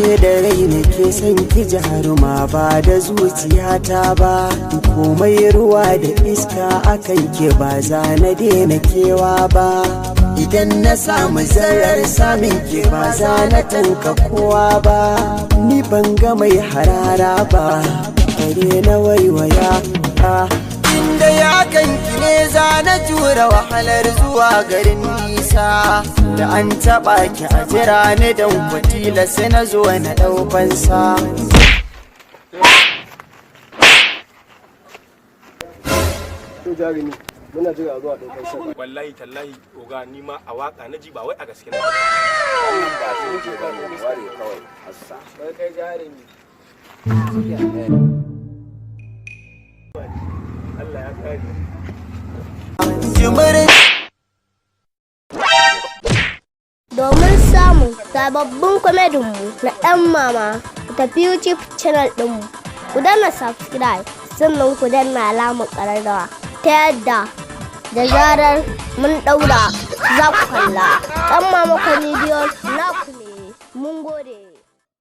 Ashe da rai nake son ki jaruma ba da zuciyata ba. Komai ruwa da iska akan ke ba za na daina kewa ba. Idan na samu zarar samun ke ba za na tanka kowa ba. Ni ban ga mai harara ba, kare na waiwaya. Inda ya kanki ne za na jura wahalar zuwa garin nisa. Da an taɓa ki a jira ni don kwatila sai na zo na ɗaukansa. To jarumi, muna jira zuwa ɗaukar sa. Wallahi tallahi oga, ni ma a waka na ji, ba wai a gaske na. Wannan ba su ce ba ne, ware kawai hassa. Wai kai jarumi. Allah ya kare. Jimirin. Domin samun sababbin kwamedinmu na ɗan mama, ku tafi YouTube channel ɗinmu. Ku danna subscribe, sannan ku danna alamar ƙararrawa ta yadda da zarar mun ɗaura za ku kalla. Ɗan Mama Comedian naku ne. Mun gode.